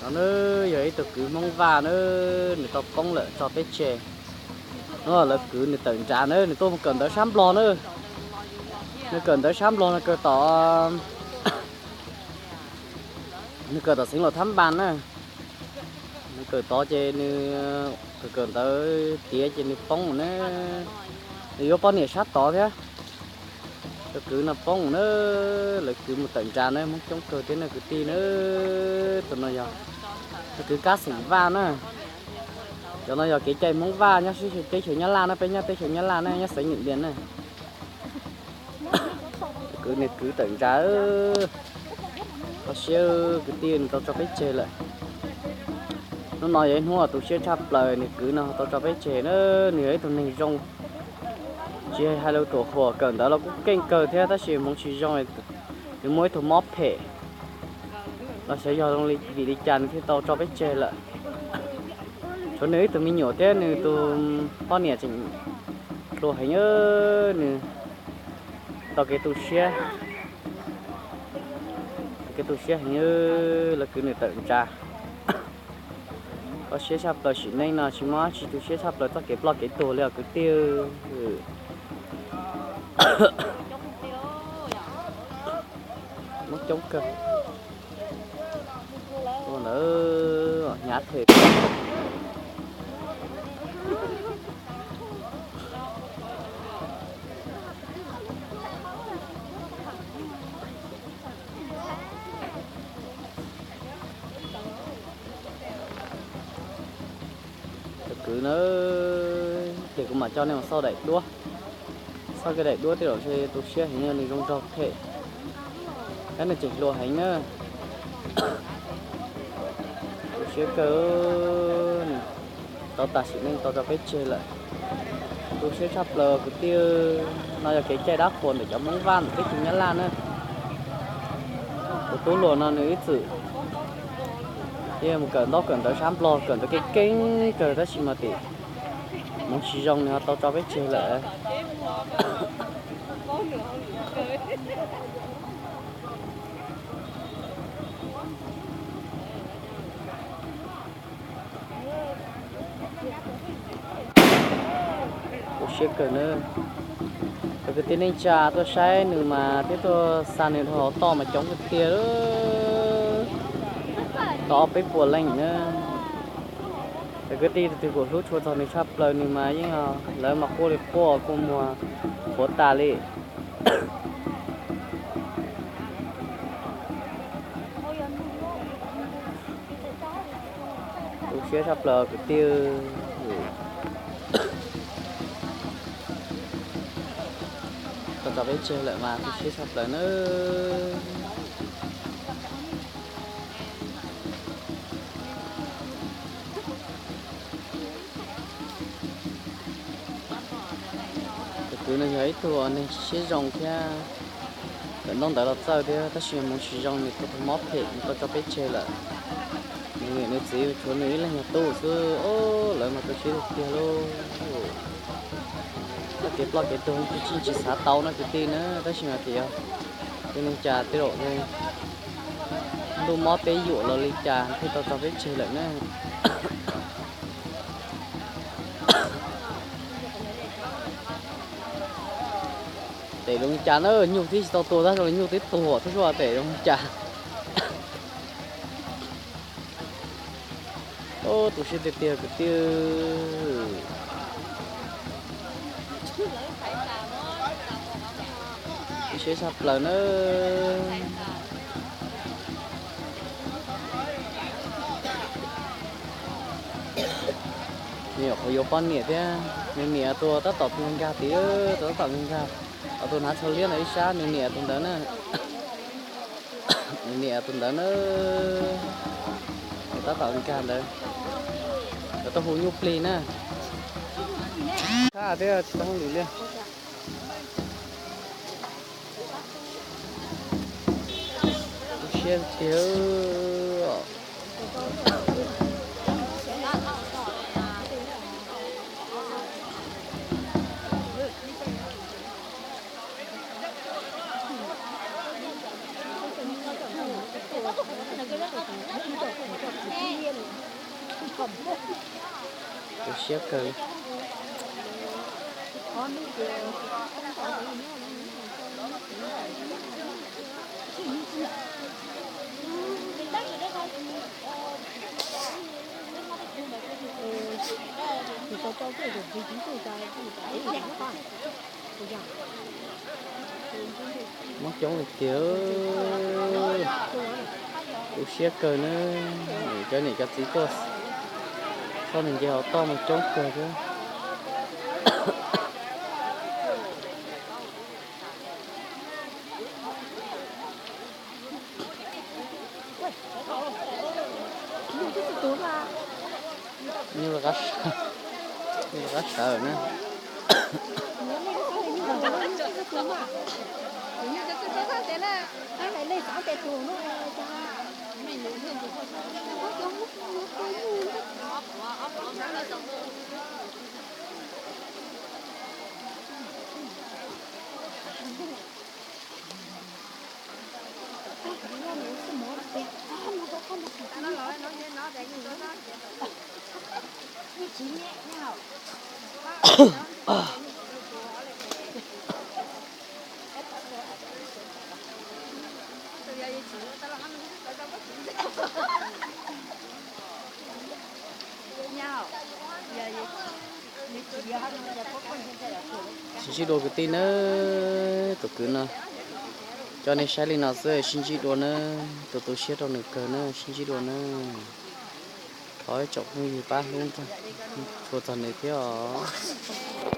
No na, yog ib tug kwv Hmoob Vaj na, nws tau poob lawm tso peb tseg. No lawv kwv nws tawm ntsa na, nws tuaj mus kawm ntawv sab Nplog na. Nws kawm ntawv sab Nplog no kawm tom, nws kawm tom xeev Luam Thab Npas na. Nws kawm tod ces nws kawm kawm ntawv tiav ces nws poob na. Nws yuav poj niam sab tod thiab. Cov kwv no poob na, lawv kwv mus tawm ntsa na, Hmoob coob kawg thiab na kwv tij na. Tus no yog cov kwv kab xeem Vaj na. Cov no yog kev cai Hmoob Vaj nyob teb chaws Nyab Laj na, peb nyob teb chaws Nyab Laj na, nyob xeev Nyem Lias na. Kwv nws kwv tawm ntsa, kho siab kwv tij, nws tau tso peb tseg lawm. Hnub no yog ib hnub uas tu siab tshaj plaws, nws kwv no tau tso peb tseg na. Nws yog ib tug neeg zoo, tsis hais lus ruam huam, kawm ntawv los kuj keej kawg thiab, tab sis hmoov tsis zoo, nws muaj ib tug mob phem los xyov yog zoo li vim li cas nws thiaj tau tso peb tseg lawm. Tshuav nws ib tug me nyuam thiab nws tus poj niam tseem hluas heev, nws tau kev tu siab, tau kev tu siab heev, lawv kwv nws tawm ntsa. Kho siab tshaj plaws, sim neej no tsis muaj dab tsi tu siab tshaj plaws txoj kev ploj kev tuag li os kwv tij. Muaj coob kawg. Ua ntawd hnyav them. Cov kwv na, ces kuv mam coj nej mus xauj daim duab. Xauj kiag daim duab tej zaum ntshe tu siab heev, nws zoo nraug them thiab nws tseem hluas heev na. Tu siab kawg, tau tas sim neej tau tso peb tseg lawm. Tu siab tshaj plaws kwv tij. No yog kev cai dab qhuas ntawm cov Hmoob Vaj ntawm teb chaws Nyab Laj na. Tus tub hluas no nws ib txwm yeej mus kawm ntaub kawm ntawv sab Nplog, kawm ntawv keej keej kawg tab sis mas tim hmoov tsis zoo nws ho tau tso peb tseg lawm. Tu siab kawg na. Cov kwv tij neej tsa tuaj saib nws mas thiab tuaj xa nws dhau hauv toj mas coob tiag tiag, tau ob peb puas leej na. Cov kwv tij tus twg kuj hlub tshua txog nws tshaj plaws, nws mas yeej, lawv mas quaj li quaj, kua muag qhuav tas li. Tu siab tshaj plaws kwv tij. Tau tso peb tseg lawm mas tu siab tshaj plaws nawb. Tus kwv no yog ib tug neeg siab zoo thiab, kawm ntaub ntawv los txawj thiab tab sis hmoov tsis zoo, nws tau tus mob phem nws tau tso peb tseg lawm. Nws niam nws txiv tshuav nws ib leeg yog tub xwb, lawv mas tu siab tiag tiag lauj. Txoj kev ploj kev tuag tsis tsis xav tau no kwv tij na, tab sis mas tias yog tus neeg cas tej zaum ntuj mob peb yuam los li cas thiaj tau tso peb tseg lawm na. Tes zoo li cas na, nyuj twb tsis tau tuag tab zoo li nyuj twb tuag thiab, suab tes zoo li cas. Tu siab tiag tiag kwv tij. Tu siab tshaj plaws na. Nws nyuam qhuav yuav poj niam thiab, nws niam tus tab tom nkag tid, tus tab tom nkag, tus hnav tsho liab ntawd ib sab, nws niam tus ntawd na. Nws niam tus ntawd na, tus tab tom nkag ntawd, lawv tuaj hu nyuj plig na. Thab thiab tsis tau hauj lwm li. Tu siab tiag. Tu siab kawg. Mob coob li tiag. Tu siab kawg na. Cov niam cov txiv tuaj txog nws nce hauv toj mas coob kawg thiab. Nyuj qab sawv na. Sib ntsib dua kwv tij nawb, tus kwv no coj nej saib li no xwb, sib ntsib dua nawb, tu tu siab rau nws kawg nawb, sib ntsib dua nawb. Thov ib tsoom phooj ywg pab hlub txhua txog nws thiab os.